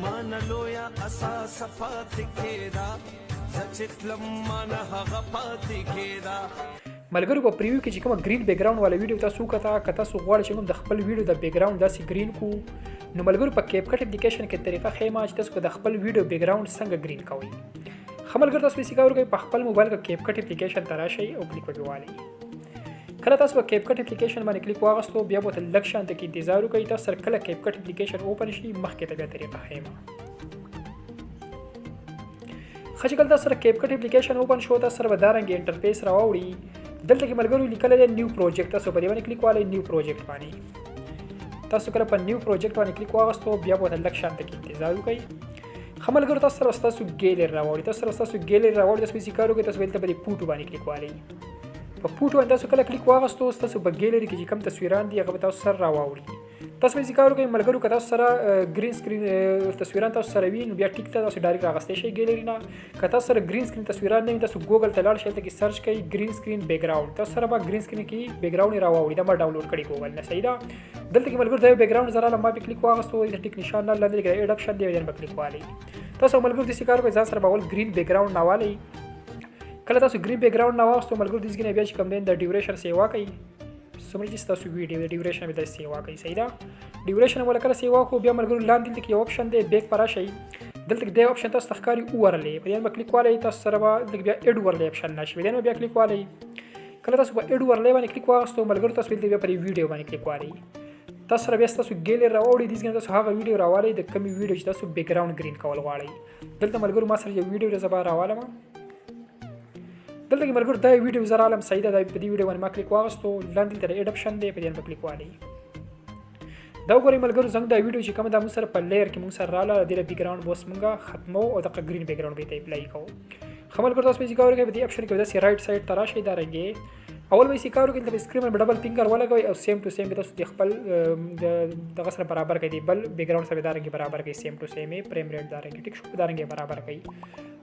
مانه لویه اساسه پاتې کېده، زه چې تلم مانه هغه پاتې کېده. ملګرو په پریویو کې چې کومه ګرین بیکګراوند والا ویډیو تاسو وکته، که تاسو غواړئ چې موږ د خپل ویډیو د بیکګراوند داسې ګرین کو، نو ملګرو په کیپ کټ اپلیکیشن کې طریقه ښیم چې تاسو د خپل ویډیو بیکګراوند څنګه ګرین کوئ. ښه ملګرو، تاسو به څه کار وکړئ؟ په خپل موبایل کې کیپ کټ اپلیکیشن ته راشئ او کلیک پکې والئ. کله تاسو په کیپ کټ اپلیکیشن باندې کلیک واغستو، بیا به ته لږ شان ته کې انتظار وکړئ. تاسو سره کله کیپ کټ اپلیکیشن اوپن شي، مخکې ته بیا طریقه ښیم. ښه، چې کله تاسو سره کیپ کټ اپلیکیشن اوپن شو، تاسو سره به دا رنګ انټرفیس راوړي. دلته کې ملګرو لیکل دی نیو پروجیکټ، تاسو په دې باندې کلیک والئ. نیو پروجیکټ باندې تاسو کله په نیو پروجیکټ باندې کلیک واغستو، بیا به ته لږ شان ته کې انتظار وکړئ. ښه ملګرو، تاسو سره ستاسو ګیلر راوړي، تاسو سره ستاسو ګیلر راوړي. تاسو به څه کار وکړئ؟ تاسو دلته په دې پوټو باندې کلیک والئ. په پوټو باندې تاسو کله کلیک واغستو، ستاسو په ګیلری کې چې کوم تصویران دي، هغه به تاسو سره راواوړي. تاسو به څه کار وکړئ ملګرو؟ که تاسو سره ګرین سکرین تصویران تاسو سره وي، نو بیا ټیک ته تاسو ډایرکټ راغستې شئ ګیلری نه. که تاسو سره ګرین سکرین تصویران نه وي، تاسو ګوګل ته لاړ شئ، هلته کې سرچ کړئ ګرین سکرین بیکګراوند، تاسو سره به ګرین سکرین کې بیکګراوند راواوړي. دا ما ډاونلوډ کړی ګوګل نه، صحیح ده. دلته کې ملګرو دا یو بیکګراوند زه راغلم، ما پې کلیک واغستو، دلته ټیک نشان نه لاندې کې اډ اپشن دی، بیا به کلیک والئ. تاسو ملګرو داسې کار وکړئ، ځان سره به اول ګرین بیکګراوند نه والئ. کله تاسو ګرین بیکګراوند نه واغستو ملګرو، دې ځای بیا چې کوم دی د ډیوریشن سیوا کوي، څومره چې ستاسو ویډیو د ډیوریشن به داسې سیوا کوي، صحیح ده. ډیوریشن ولا کله سیوا کو، بیا ملګرو لاندې دلته کې یو اپشن دی، بیک پر راشئ. دلته کې دا اپشن تاسو ته ښکاري اوورلې، په دې باندې کلیک والئ. تاسو سره به دلته بیا اډ ورلې اپشن راشي، په دې باندې بیا کلیک والئ. کله تاسو په اډ ورلې باندې کلیک واغستو ملګرو، تاسو دلته بیا پر ویډیو باندې کلیک والئ. تاسو سره بیا ستاسو ګیلر راوړي. دې ځای تاسو هغه ویډیو راوالئ د کومې ویډیو چې تاسو بیکګراوند ګرین کول غواړئ. دلته ملګرو ما سره یو ویډیو زه به راوالم. دلته کې ملګرو دا ویډیو زه رالم، صحیح ده. دا په دې ویډیو باندې ما کلیک واغستو، لاندې دلته اډ اپشن دی، په دې باندې کلیک والئ. دا وګورئ ملګرو، زموږ دا ویډیو چې کومه ده موږ سره په لیر کې موږ سره راله، د دې بیکګراوند به اوس موږ ختمو او دغه ګرین بیکګراوند به ته اپلای کوو. ښه ملګرو، تاسو به څه کار وکړئ؟ په دې اپشن کې به داسې رایټ سایډ ته راشئ. دا رنګې اول به څه کار وکړئ؟ دلته به سکرین باندې ډبل فینګر ولګوئ او سیم ټو سیم به تاسو د خپل دغه سره برابر کړئ، د بل بیکګراوند سره به دا رنګې برابر کړئ، سیم ټو سیم فریم ریټ دا رنګې ټیک شو، دا رنګې برابر کړئ.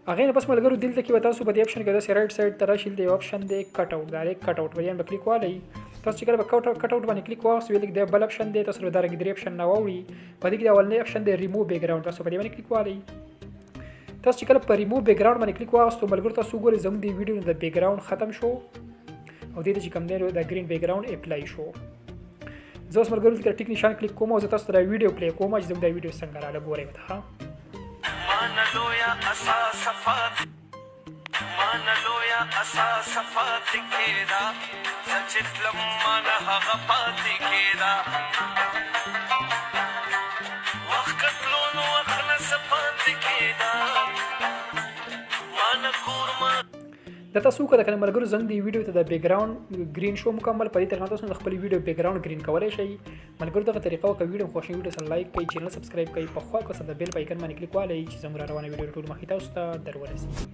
هغې نه پس ملګرو دلته کې به تاسو په دې اپشن کې داسې رایټ سایډ ته راشئ. دلته یو اپشن دی کټ اوټ، دا دی کټ اوټ، په دې باندې کلیک والئ. تاسو چې کله به کټ اوټ باندې کلیک واغستو، ویل دا بل اپشن دی، تاسو به دا رنګې درې اپشن نه واوړي. په دې کې د اولنی اپشن دی ریموو بیکګراوند، تاسو په دې باندې کلیک والئ. تاسو چې کله په ریموو بیکګراوند باندې کلیک واغستو ملګرو، تاسو وګورئ زموږ د ویډیو نه د بیکګراوند ختم شو او دې ته چې کوم دی د ګرین بیکګراوند اپلای شو. زه اوس ملګرو دلته ټیک نشان کلیک کوم او زه تاسو ته دا ویډیو پلی کوم چې زموږ دا ویډیو څنګه راله، ګورئ ورته. ښه، مانه لویه اساسه پاتې، مانه لویه اساسه پاتې کېده، زه چې تلم مانه هغه پاتې کېده. وخت که تلو نو وخت نه څه پاتې کېده، مانه کور ما دا تاسو وکړه کنه ملګرو، زموږ د ویډیو ته د بیکګراوند ګرین شو مکمل. په دې طریقه تاسو د خپل ویډیو بیکګراوند ګرین کولای شئ. ملګرو دغه طریقه وکړه. ویډیو خوښ ویډیو سره لایک کړئ، چینل سبسکرایب کړئ، په خوا کې سره د بیل په آیکن باندې کلیک والئ چې زموږ روانه ویډیو ټول مخې تاسو ته درورسي.